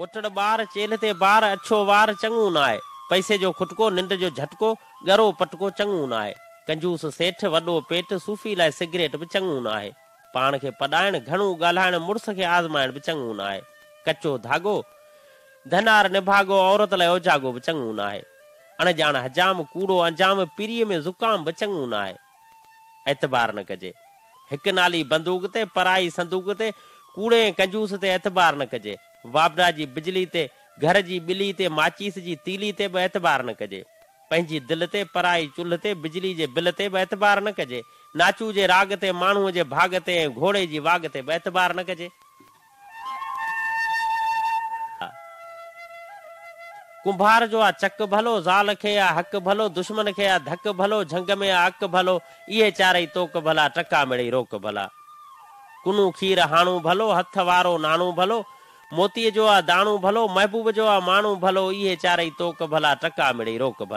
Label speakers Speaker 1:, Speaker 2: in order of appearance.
Speaker 1: اوٽڙ ٻار، چيلهه تي بار، اڇو وار چڱو ناهي. پئسي جو کٽڪو، ننڊ جو جهٽڪو، ڳرو پٽڪو چڱو ناهي. ڪنجوس سيٺ، وڏو پيٽ، صوفي لاء سگريٽ به چڱو ناهي. پاڻ کي پڏائڻ، گهڻو ڳالهائڻ، مڙس کي آزمائڻ به چڱو ناهي. ڪچو ڌاڳو، ڌنار نڀاڳو، عورت لاء اوجاڳو به چڱو ناهي. اڻڄاڻ حجام، ڪوڙو انجام، پريء ۾ زڪام به چڱو ناهي. اعتبار نه ڪجي. هڪ نالي بندوق تي، پرائي صندوق تي، ڪوڙي ۽ ڪنجوس تي اعتبار نه ڪجي. واپڊا جي بجلي تي، گهر جي ٻلي تي، ماچيس جي تيلي تي به اعتبار نه ڪجي. پنهنجي دل تي، پرائي چلهه تي، بجلي جي بل تي به اعتبار نه ڪجي. ناچو جي راڳ تي، ماڻهوء جي ڀاڳ تي ۽ گهوڙي جي واڳ تي به اعتبار نه ڪجي. ڪنڀار جو آ چڪ ڀلو، زال کي آ حق ڀلو، دشمن کي آ ڌڪ ڀلو، جهنگ ۾ آ اڪ ڀلو، اهي چارئي توڪ ڀلا، ٽڪا مڙئي روڪ ڀلا. ڪنو کير هاڻو ڀلو، هٿ وارو ناڻو ڀلو، موتيء جو آ داڻو ڀلو، محبوب جو آ ماڻو ڀلو، اهي چارئي توڪ ڀلا، ٽڪا مڙئي روڪ ڀلا.